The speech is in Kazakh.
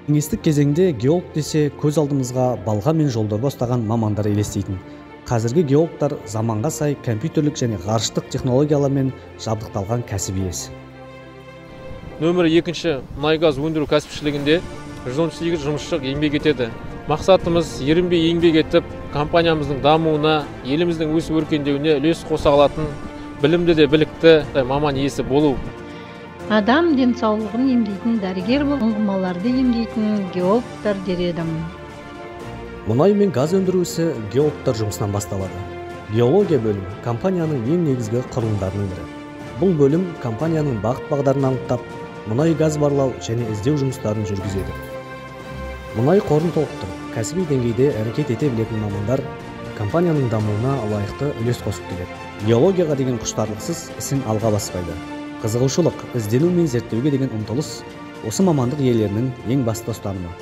Кеңестік кезеңде геолог десе көз алдымызға балға мен жолдорба ұстаған мамандар елестейтін. Қазіргі геологтар заманға сай компьютерлік және ғарыштық технологиялармен жабдықталған кәсіп иесі. Нөмірі 2 мұнай-газ өндіру кәсіпшілігінде 118 жұмысшы еңбек етеді. Мақсатымыз ерінбей еңбек етіп, компаниямыздың дамуына, еліміздің өсіп өркендеуіне үлес қоса алатын білімді де білікті маман иесі болу. Адам денсаулығын емдейтін дәрігер болып, ұңғымаларды емдейтін геологтар дер едім. Мұнай мен газ өндіру ісі геологтар жұмысынан басталады. Геология бөлімі компанияның ең негізгі құрылымдарының бірі. Бұл бөлім компанияның бағыт-бағдарын анықтап, мұнай газ барлау және іздеу жұмыстарын жүргізеді. Мұнай қорын толықтырып, кәсіби деңгейде әрекет ете білетін мамандар компанияның дамуына лайықты үлес қосып келеді. Геологияға деген құштарлықсыз ісің алға баспайды. Қызығушылық, іздену мен зерттеуге деген ұмтылыс осы мамандық иелерінің ең басты ұстанымы.